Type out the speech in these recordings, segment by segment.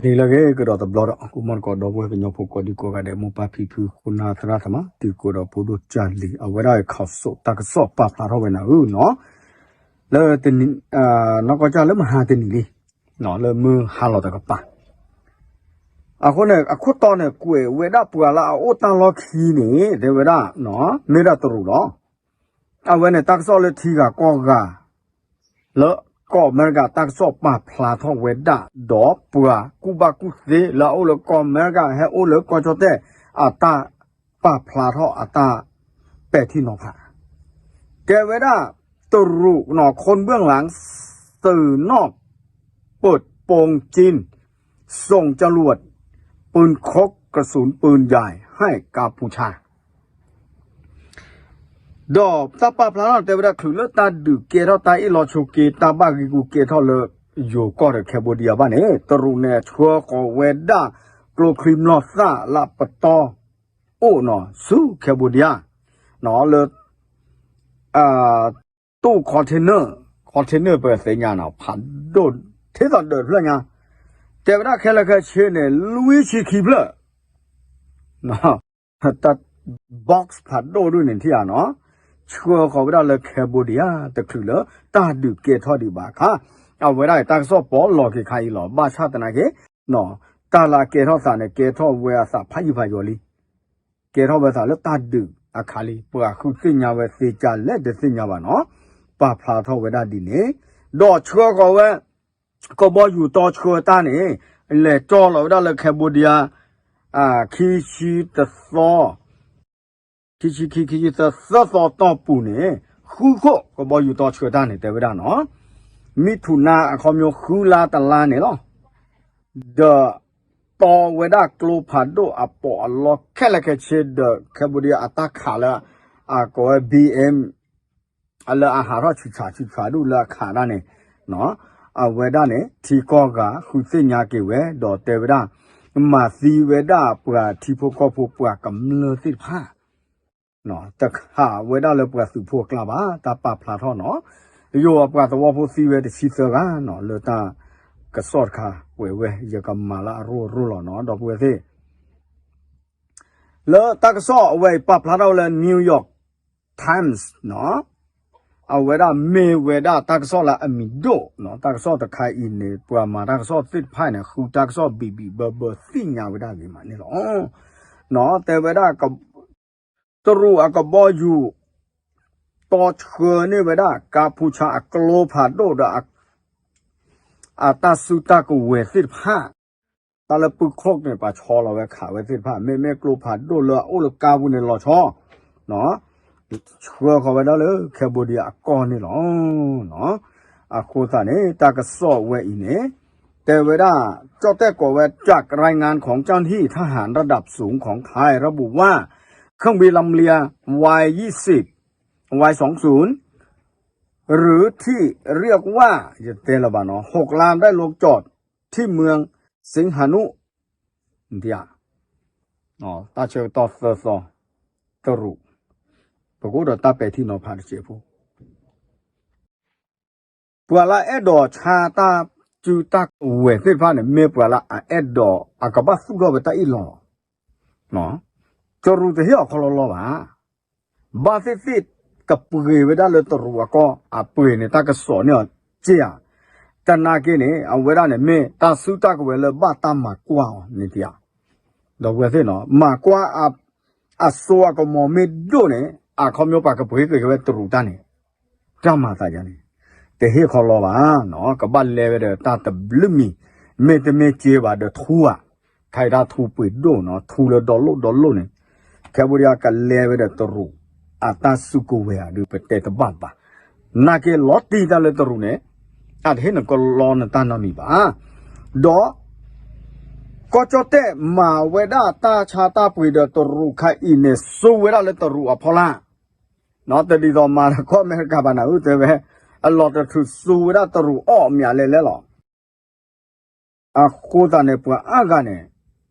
နံၤလၢအဂ့ၤကဒီးတဘျီဒီး ကိးမီၣ်သကိးဒီပုၢ်ဝဲၢ်ကညီဖိကိးဒံကိးဂၤဒဲး မိၢ်ပၢ်ဖံဖု ခိၣ်နၢ်သရၣ်သမါ တံၤသကိးဒီးဖိဒိၣ်ကၢ်လံၤ အဝဲဒၣ်ခီၣ်စိးတၢ်ကစီၣ်ပာ်ဖျါထီၣ်ဝဲနၤဧၢနီၤ, လၢ နီၢ်ကီၢ်ကၢ်လၢမဟါတနံၤလံ, လၢမုၢ်ဟါလီၤတကပၤ အဃိန့ၣ် အခိၣ်တီန့ၣ် ကွဲးဝဲဒၣ်ပှၤလၢအအိၣ်တၢ်လီၢ်ခံန့ၣ် တဲဝဲဒၣ် မ့ၢ်ဒၣ်တရူးလီၤ. အဝဲန့ၣ် တၢ်ကစီၣ်လၢထံဂၤကီၢ်ဂၤ လၢကီၢ်အမဲရကၤ တၢ်ကစီၣ်ပာ်ဖျါထီၣ်ဝဲဒၣ် ဒီးပှၤကူၣ်ဘၣ်ကူၣ်သ့လၢအအိၣ်လၢကီၢ်အမဲရကၤ ဟဲအိၣ်လၢကီၢ်ကၠီၣ်တဲၣ် အတၢ်ပာ်ဖျါထီၣ်အတၢ်ပဲာ်ထံနီၤဖး တဲဝဲဒၣ် တရူးနီၤ คนเบื้องหลัง สื่อนอก เปิดโปงจีน ส่งจรวดปืนคกกระสุนปืนใหญ่ให้กัมพูชา ဒီးတၢ်ပာ်ဖျါထီၣ်တဲဝဲဒၣ် ချုးလၢတၢ်ဒုးကဲထီၣ်တၢ်အ့ၣ်လိာ်ဆိးက့ တၢ်ဘၣ်ဂံၢ်ဂူာ်ကဲထီၣ်လၢ ယိၤကီၢ်ဒီး Cambodia ဘၣ်န့ၣ် တရူးန့ၣ်ဆှၢဃီၤဝဲဒၣ် ကျိချံမျိာ်သၣ်လၢပတီၢ်အိၣ်နီၤ ဆူ Cambodia နီၤ လၢ တူၢ် container, container ပသ့ၣ်ညါနီၤ ဖးဒိၣ် ထဲသိးဒၢးတဖျၢၣ်ညါ တဲဝဲဒၣ်ခဲလၢာ်ခဲဆ့န့ၣ် လွံၢ်ဆံခံဖျၢၣ် တၢ် box ဖးဒိၣ်ဒိၣ်န့ၣ်ထံၣ်ဧါနီၤ ဆှၢဃီၤဝဲဒၣ်လၢ Cambodia တချုးလၢတၢ်ဒုးကဲထီၣ်ဒံးဘၣ်အခါ အဝဲဒၣ်တၢ်ကစီၣ်ပီးလီၤက့ၤခါအံၤလီၤ ဘၣ်ဆၣ်သနာ်က့ တၢ်လၢအကဲထီၣ်သးန့ၣ် ကဲထီၣ်ဝဲအသးဖးယံာ်ဖးယီၤလံ ကဲထီၣ်ဝဲသးလၢတၢ်ဒုးအခါလံ ပှၤဃုသ့ၣ်ညါဝဲသ့ကၢ်လဲၣ်တသ့ၣ်ညါဘၣ်နီၤ ပာ်ဖျါထီၣ်ဝဲဒၣ်ဒ်န့ၣ် ဒီးဆှၢဃီၤဝဲ ကဘီယူၤတီဆှၢတၢ်န့ၣ် လဲၤကၠီလီၤဝဲဒၣ်လၢ Cambodia ခံဆံတသီ ခံဆံခံ ခံဆံသၢ သၢသီတီၢ်ပူၤန့ၣ် ဃုခိၣ်ကဘီယူၤတီဆှၢတၢ်န့ၣ် တဲဝဲဒၣ်နီၤ မံထူၣ်နါအခီပညီဃုလါတလါန့ၣ်လီၤ ဒီးတီဝဲဒၣ်ကျိဖးဒိၣ်အပိာ်အလီခဲလၢာ်ခဲဆ့ဒီး Cambodia အတၢ်ခးလၢ အကိးဝဲ ဘီအ့မ် အလၢအဟးထီၣ်ဆူၣ်ဆါဆူၣ်ဆါဒူၣ်လၢအခးဒၣ်န့ၣ် အဝဲဒၣ်န့ၣ် ထံကီၢ်ဂၤဃုသ့ၣ်ညါက့ၤဝဲ ဒီးတဲဝဲဒၣ် မၤသံဝဲဒၣ်ပှၤထံဖိကီၢ်ဖိပှၤကမျၢၢ်သ့ၣ်တဖၣ် တခးဝဲဒၣ်လၢပှၤသုးဖိအကျါဘၣ် တၢ်ပာ်ဖျါထီၣ်နီၤ ယိၤအပှၤသဝီဖိသံဝဲတဆံသၢဂၤနီၤ လၢတၢ်ကစီၣ်တခါ ကွဲးဝဲ ယကမၤလၢအရိၣ်အရိၣ်လီၤနီၤ ဒီပုၢ်ဝဲၢ်သ့ၣ် လၢတၢ်ကစီၣ်အဝဲအံၤပာ်ဖျါထီၣ်ဝဲလၢ New York Times နီၤ အဝဲဒၣ်မ့ၢ်ဝဲဒၣ်တၢ်ကစီၣ်လၢအမံၤဒိၣ်နီၤ တၢ်ကစီၣ်တခါအံၤန့ၣ် ပှၤမၤတၢ်ကစီၣ်သ့ၣ်တဖၣ်န့ၣ် ဃုတၢ်ကစီၣ်ဘံၣ်ဘံၣ်ဘၢဘၢသ့ၣ်ညါဝဲဒၣ်ဂ့ၤမးန့ၣ်လီၤ. နီၤ တဲဝဲဒၣ် တရူးအကဘီယူၤ တီဆှၢန့ၢ်ဝဲဒၣ် ကၣ်ဖူဆါအကျိဖးဒိၣ်ဒီး အတၢ်စုတၢ်ကဝဲၤသ့ၣ်တဖၣ် တၢ်လၢပုၢ်ခိၣ်န့ၣ် ပှၤဆီလီၤဝဲခးဝဲသ့ၣ်တဖၣ် မ့မ့ၢ်ကျိဖးဒိၣ်လၢအအိၣ်လၢကါပူၤန့ၣ်လီၤဆီ ဆှၢဃီၤဝဲဒၣ်လၢ Cambodia အကီၢ်န့ၣ်လီၤ. အဃိသတးန့ၣ် တၢ်ကစီၣ်ဝဲအံၤန့ၣ် တဲဝဲဒၣ် ကၠီၣ်တဲၣ်ကိးဝဲ จากรายงานของเจ้าหน้าที่ทหารระดับสูงของไทยระบุว่า เครื่องบินลำเลียง Y ยี่สิบ Y สองศูนย์ หรือที่เรียกว่า จะเตะละบาทเนาะ หกล้าน ได้ลงจอดที่เมืองสิงหานุ တၢ်ဆၢကတီၢ်သၢသီ တရူး ပကအိၣ်ဒီးတၢ်ပဲာ်ထံနီၤဖးတစဲးဖိ ပှၤလၢအဲၣ်ဒိးဆါတၢ်စုတၢ်ကဝဲၤသ့ၣ်တဖၣ်န့ၣ် မ့ၢ်ပှၤလၢအအဲၣ်ဒိးအကဘၣ်သူၣ်ထီၣ်ဝဲတၢ်အ့ၣ်လိာ်လီၤ. တရူးတဟ့ၣ်အီၤခီလီလီဘၣ်. ဘၣ်သ့ၣ်သ့ၣ်ကပှ့ၤဝဲဒၣ်လၢတရူးအကီၢ် အပှ့ၤန့ၣ် တၢ်ကစီၣ်န့ၢ်အီၤစ့ၢ်ဧါ. တနာ်က့န့ၣ် အဝဲဒၣ်န့ၣ် မ့ၢ်တၢ်စုတၢ်ကဝဲၤလၢဘၣ်တၢ်မၤကွၢ်အီၤန့ၣ်ဧါ. ဒီပုၢ်ဝဲၢ်သ့ၣ်နီၤ မၤကွၢ်အ အစိအကမီၤမ့ၢ်ဒိၣ်န့ၣ် အခီပညီပှၤကပှ့ၤက့ၤဝဲတရူးတၢ်န့ၣ် တၢ်မၤသးယါန့ၣ် တဟ့ၣ်ခီလီဘၣ်နီၤ ကဘၣ်လဲဝဲဒီးတၢ်တဘျုးမံၤ မ့တမ့ၢ်စ့ဘၣ်ဒီးထူဧါ ထဲဒၣ်ထူပှ့ၤဒိၣ်နီၤ ထူလၢဒီလိၣ်ဒီလိၣ်န့ၣ် ခဲဘိဒံးကလဲဝဲဒီးတရူး အတၢ်စုကဝဲၤဧါဒုး ပတဲတဘၣ်ဘၣ်. နာ်က့လီၤတံၢ်တၢ်လၢတရူးန့ၣ် အတဟ့ၣ်နကလီနတၢ်နီတမံၤဘၣ်. ဒီး ကီၢ်ကၠီၣ်တဲၣ်မၤဝဲဒၣ်တၢ်ဆါတၢ်ပှ့ၤဒီးတရူးခါအံၤန့ၣ် စိဝဲဒၣ်လၢတရူးအဖီလာ် တဒ်သိးမၤဒီးကီၢ်အမဲရကၤဘၣ်နၤဧၢ တဲဝဲ အလီၢ်တထုးစိဝဲဒၣ်တရူးအီၣ်မးလဲၣ်လဲၣ်လီၤ. အဃိသတးန့ၣ် ပှၤအါဂၤန့ၣ်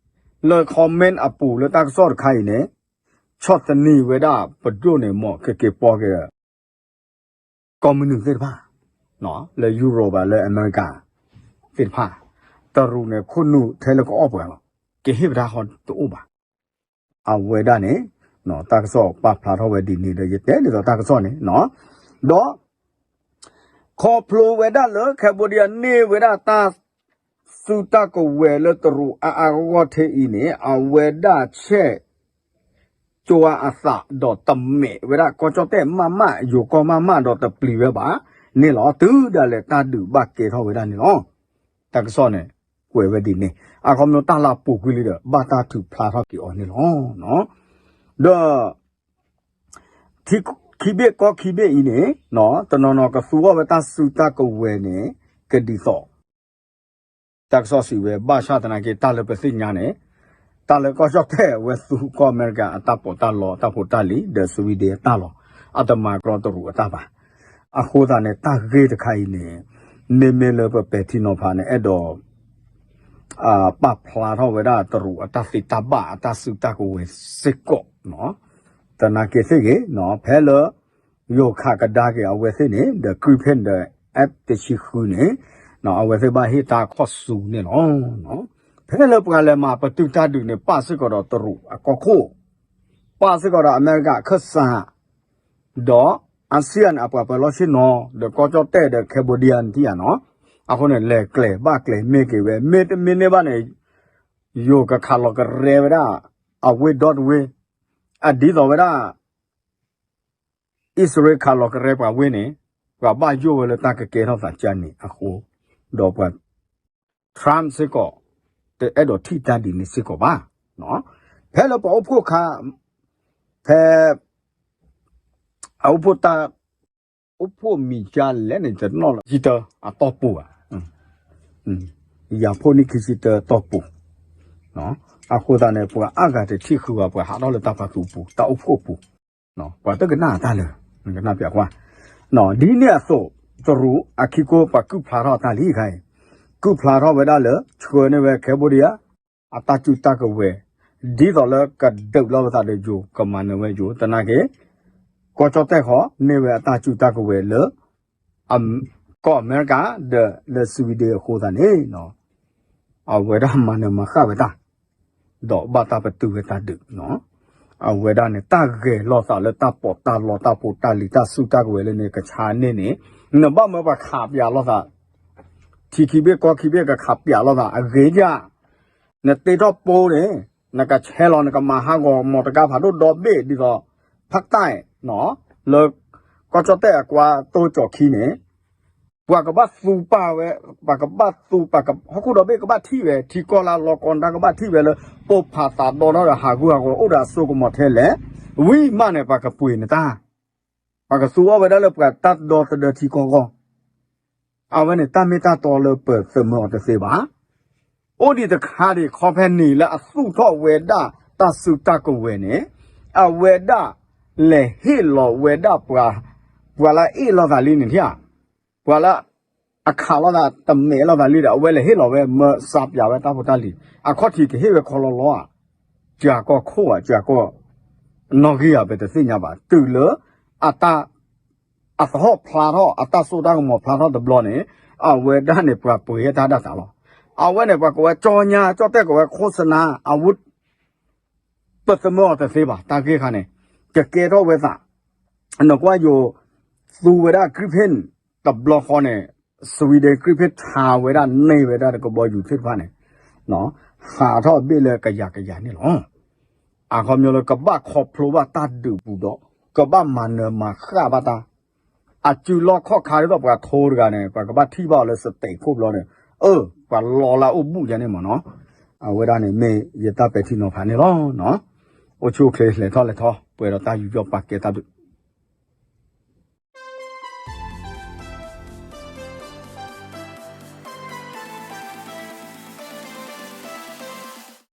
လၢ comment အပူၤလၢတၢ်ကစီၣ်တခါအံၤန့ၣ် ဆီၣ်သနံးဝဲဒၣ်ပဒိၣ်န့ၣ် မ်ကက့ၤပီက့ၤ ကီၢ်မနုၤသ့ၣ်တဖၣ် လၢယူရိၣ်ဘၣ်လၢအမဲရကၤသ့ၣ်တဖၣ် တရူးန့ၣ် ခိၣ်နူာ်ထဲလၢကအီၣ်ပှၤလီၤ. ကဟ့ၣ်ပတၢ်ဟီတအိၣ်ဘၣ်. အဝဲဒၣ်န့ၣ် တၢ်ကစီၣ်ပာ်ဖျါထီၣ်ဝဲဒ်န့ၣ်ဒီး ယတဲဒ်သိးတၢ်ကစီၣ်န့ၣ် ဒီး ခီဖျိဝဲဒၣ်လၢ Cambodia န့ၢ်ဝဲဒၣ်တၢ်စုတၢ်ကဝဲၤလၢတရူးအါအါဂီၢ်ဂီၢ်ထဲအံၤန့ၣ် အဝဲဒၣ်ဆဲး ကၠွါအသးဒီးတမဲာ်ဝဲဒၣ်ကီၢ်ကၠီၣ်တဲၣ်မးမး ယိၤကီၢ်မးမးဒီးတပျံၤဝဲဘၣ်န့ၣ်လီၤ. တုၤဒၣ်လဲာ်တၢ်ဒုးဘၣ်ကဲထီၣ်ဝဲဒၣ်န့ၣ်လီၤ. တၢ်ကစီၣ်န့ၣ် ကွဲးဝဲဒ်န့ၣ် အခီပညီတၢ်လၢပူၤကွံာ်လံဒီး ဘၣ်တၢ်ထုးဖျါထီၣ်က့ၤအီၤန့ၣ်လီၤ. ဒီး ထံခံဘ့ၣ်ကီၢ်ခံဘ့ၣ်အံၤန့ၣ် တနီၤနီၤကသူအီၤဝဲတၢ်စုတၢ်ကဝဲၤန့ၣ် ကဒ်သိး တၢ်ကစီၣ်စံးဝဲ ဘၣ်ဆၣ်သနာ်က့ တၢ်လၢပသ့ၣ်ညါန့ၣ် တၢ်လၢကီၢ်ကၠီၣ်တဲၣ်အဝဲသူကီၢ်အမဲရကၤအတၢ်ပီးတၢ်လီ အတၢ်ဖိတၢ်လံၤ ဒီး Sweden အတၢ်လီၤ အတမၤကရီတရူးအတၢ်ဘၣ်. အဃိသတးန့ၣ် တၢ်ဂ့ၢ်တခါအံၤန့ၣ် မ့မ့ၢ်လၢပပဲာ်ထံနီၤဖးန့ၣ် အဲၣ်ဒိး ပာ်ဖျါထီၣ်ဝဲဒၣ်တရူးအတၢ်သ့တၢ်ဘၣ်အတၢ်စုတၢ်ကဝဲၤစ့ၢ်ကီး သနာ်က့သ့ၣ်ဂ့ၤ ဖဲလၢ ယိၤခးကဒါက့ၤအဝဲသ့ၣ်န့ၣ် ဒီး Gripen ဒီး F တဆံဃုန့ၣ် အဝဲသ့ၣ်ဘၣ်ဟ့ၣ်တၢ်ခီၣ်ဆူန့ၣ်လီၤ. ဖဲလၢပှၤလဲၤမၤပတုာ်တၢ်ဒုးန့ၣ် ပၣ်စ့ၢ်ကီးဒီးတရူးအကီၢ်ခိၣ် ပၣ်စ့ၢ်ကီးဒီးအမဲရကၤအခၢၣ်စး ဒီး ASEAN အပှၤပၢၤလီၢ်ဆ့ၣ်နီၤ ဒီးကီၢ်ကၠီၣ်တဲၣ်ဒီး Cambodia နထံၣ်ဧါနီၤ. အဃိန့ၣ် လဲၤကျဲၤဘၣ်ကျဲၤမ့ၢ်က့ၤဝဲ မ့တမ့ၢ်န့ၢ်ဘၣ်န့ၣ် ယိၤကခးလီၤကရဲဝဲဒၣ် အဝ့ၢ်ဒီတဝ့ၢ် အဒ်သိးဝဲဒၣ် အံၣ်စရ့လးခးလီၤကရဲပှၤဝ့ၢ်န့ၣ် ပှၤဘၣ်ယိၣ်ဝဲလၢတၢ်ကကဲထီၣ်သးကါန့ၣ်အဃိ ဒီးပှၤ Trump စ့ၢ်ကီး တအဲၣ်ဒိးထံၣ်တၢ်ဒ်န့ၣ်စ့ၢ်ကီးဘၣ်. ဖဲလၢပှၤအိၣ်ဖှိၣ်ခါ ဖဲ အအိၣ်ဖှိၣ်တၢ် အိၣ်ဖှိၣ်မံၤကါလဲၣ်န့ၣ် တနီၣ်လီၤ ယံတၢအတီၢ်ပူၤဧါ ယၤဖိနံၣ်ခံဆံတၢတီၢ်ပူၤ အဃိသတးန့ၣ် ပှၤအါဂၤတထံၣ်ဃုာ်ဘၣ် ပှၤဟးထီၣ်လၢတၢ်ပာ်သူၣ်ပူၤ တၢ်အိၣ်ဖှိၣ်ပူၤ ပှၤတကနၣ်တၢ်လၢ နကနၣ်ပျးကွၢ် ဒ်န့ၣ်အသိး တရူးအခံကိပှၤကုၢ်ဖျါထီၣ်တၢ်လံခါအံၤ ကုၢ်ဖျါထီၣ်ဝဲဒၣ်လၢ ဆှၢန့ၢ်ဝဲ Cambodia အတၢ်စုတၢ်ကဝဲၤ ဒ်သိးလၢကဒုးလီၤပသးဒီးယိၤ ကမၤနၢၤဝဲယိၤ သနာ်က့ ကီၢ်ကၠီၣ်တဲၣ်ဃီ န့ၢ်ဝဲအတၢ်စုတၢ်ကဝဲၤလၢ ကီၢ်အမဲရကၤ ဒီးလၢ Sweden အဃိသတးန့ၣ် အဝဲဒၣ်မၤနၢၤမၤဃၣ်ဝဲတၢ် ဒီးဘၣ်တၢ်ပတုာ်ဝဲတၢ်ဒုး အဝဲဒၣ်န့ၣ် တၢ်ဂဲၤလိာ်သးလၢတၢ်ပီးတၢ်လီတၢ်ဖိတၢ်လံၤတၢ်စုတၢ်ကဝဲၤလၢန့ၣ် ကဆါန့ၢ်န့ၣ် နဘၣ်မၢပှၤခးပၠးလိာ်သး ထံခံဘ့ၣ်ကီၢ်ခံဘ့ၣ်ကခးပၠးလိာ်သး အဂ့ၤဒ် နတ့ထီၣ်ပိန့ၣ် နကဆဲးလီၤ နကမၤဟးဂီၤမီတကါဖးဒိၣ်ဒီဘ့ၣ်ဒ်သိး ဖးတၢ် လၢ ကီၢ်ကၠီၣ်တဲၣ်အကွါတိကၠီခံန့ၣ် ပှၤကဘၣ်သူပာ်ဝဲ ပှၤကဘၣ်သူ ပှၤဟီၣ်ခိၣ်ဒီဘ့ၣ်ကဘၣ်ထံၣ်ဝဲ ထံကီၢ်လၢလီကီနတၢ်ကဘၣ်ထံၣ်ဝဲလၢ ပိာ်ဖးသးဒီထီၣ်ဒီးဟးဂူာ်ဟးဂီၤအိၣ်ဒီးအစိကမီၤထဲလဲၣ် ဝံၤမးန့ၣ် ပှၤကပှ့ၤနတၢ် ပှၤကသူအီၤဝဲဒၣ်လၢပှၤတၢ်ဒီသဒၢထံကီၢ်ဂီၢ် အဝဲန့ၣ်တၢ်မ့ၢ်တၢ်တီလၢပသမၢအီၤတသ့ဘၣ်. အိၣ်ဒံးတခါဒံး ခီဖဲန့ၣ်လၢအသူၣ်ထီၣ်ဝဲဒၣ်တၢ်စုတၢ်ကဝဲၤန့ၣ် အဝဲဒၣ်လဲၤဟ့ၣ်လီၤဝဲဒၣ်ပှၤ ပှၤလၢအအ့ၣ်လိာ်သးလံန့ၣ်ထံၣ်ဧါ ပှၤလၢ အခးလိာ်သးတမဲာ်လိာ်သးလံဒီး အဝဲလဲၤဟ့ၣ်လီၤဝဲ မၢစးပၠးဝဲတၢ်ဖိတၢ်လံၤ အခီၣ်ထံးကဟ့ၣ်ဝဲခီလီလီဧါ ကၠၤကီၢ်ခိၣ်ဧါ ကၠၤကီၢ် နီၣ်ဂံၢ်ဧါ ပတသ့ၣ်ညါဘၣ် တုၤလၢ အတၢ် အသဟီၣ်ဖျါထီၣ် အတၢ်စိတၢ်ကမီၤဖျါထီၣ်တဘျီန့ၣ် အဝဲဒၣ်န့ၣ် ပှၤပှ့ၤဟဲတၢ်ဒၣ်သးလီၤ. အဝဲန့ၣ် ပှၤကိးဝဲ ကၠီညါ ကၠီၣ်တဲၣ်ကိးဝဲ ခိၣ်စနါ အဝဲ ပသမၢအီၤတသ့ဘၣ် တၢ်ဂ့ၢ်ခါန့ၣ် ကကဲထီၣ်ဝဲသး နကွၢ်ယိၤ သူဝဲဒၣ် Gripen တဘျီဃီန့ၣ် Sweden Gripen ထါဝဲဒၣ်န့ၢ်ဝဲဒၣ်တကဘီယူၤသ့ၣ်တဖၣ်န့ၣ် ဟးထီၣ်ဘ့ၣ်လၢကယၤကယၤန့ၣ်လီၤ. အခီပညီလၢကဘၣ်ခီဖျိဘၣ်တၢ်ဒုးပူၤဒီး ကဘၣ်မၤနၢၤမၤဃၣ်ဘၣ်တၢ် အစုလီၢ်ခီၣ်ခါဒ်သိးပှၤထိတဂၤန့ၣ် ပှၤကဘၣ်ထံၣ်ဘၣ်အီၤလၢစတဲးခိၣ်ဘျီန့ၣ် အၢ ပှၤလီၤလၢအအိၣ်ဘူးယၤန့ၣ်မ့ၢ်နီၤ. အဝဲဒၣ်န့ၣ်မ့ၢ်ယတၢ်ပဲာ်ထံနီၤဖးန့ၣ်လီၤ. အိၣ်ဆူၣ်အိၣ်ချ့ လဲၤထီၣ်လဲၤထီ ပှဲၤဒီးတၢ်ယူးယီၣ်ပာ်ကဲတၢ်ဘျုး